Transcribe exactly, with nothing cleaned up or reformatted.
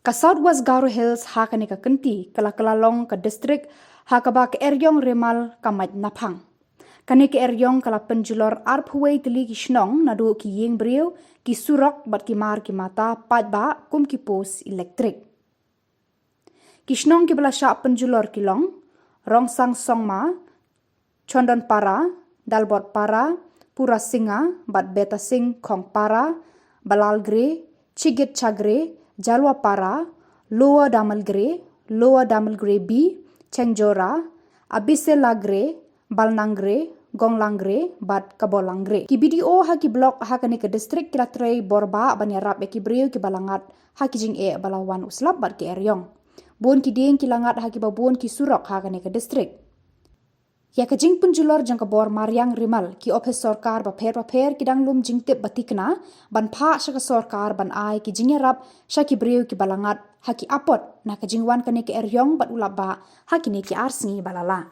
Ka South West Garo Hills ha kane ka kynti ka la kylla long ka district ha kaba ka eriong Remal ka mait naphang. Kane ka eriong ka la pynjulor arphew wei tylli ki shnong naduh ki ïing briew, ki surok bad ki mar ki mata paidbah kum ki post elektrik. Ki shnong kiba la shah pynjulor ki long Rongsang Songma, Chondon Para, Dalbot Para, Pura Singa bad Beta Sing Khong Para, Balal Gre, Chigit Chagre, Jalwa Para, Lower Damal Gre, Lower Damal Gre B, Chengjora, Abisela Gre, Balnang Gre, Gonglang Gre bad Kabolang Gre. Ki B D O ha ki block ha kane ka district ki la trei bor bah ban ïarap ïa ki briew kiba la ngat ha ki jingeh ba la wan u slap bad ki eriong. Bun ki dieng ki la ngat ha kiba bun ki surok ha kane ka district. Ïa ka jingpynjulor jong ka bor mariang Remal, ki ophis sorkar bapher bapher ki dang lum jingtip ba thikna ban phah sha ka sorkar ban ai ki jingïarap sha ki briew kiba la ngat ha ki apot na ka jingwan kane ka eriong bad u lap bah ha kine ki ar sngi ba la lah.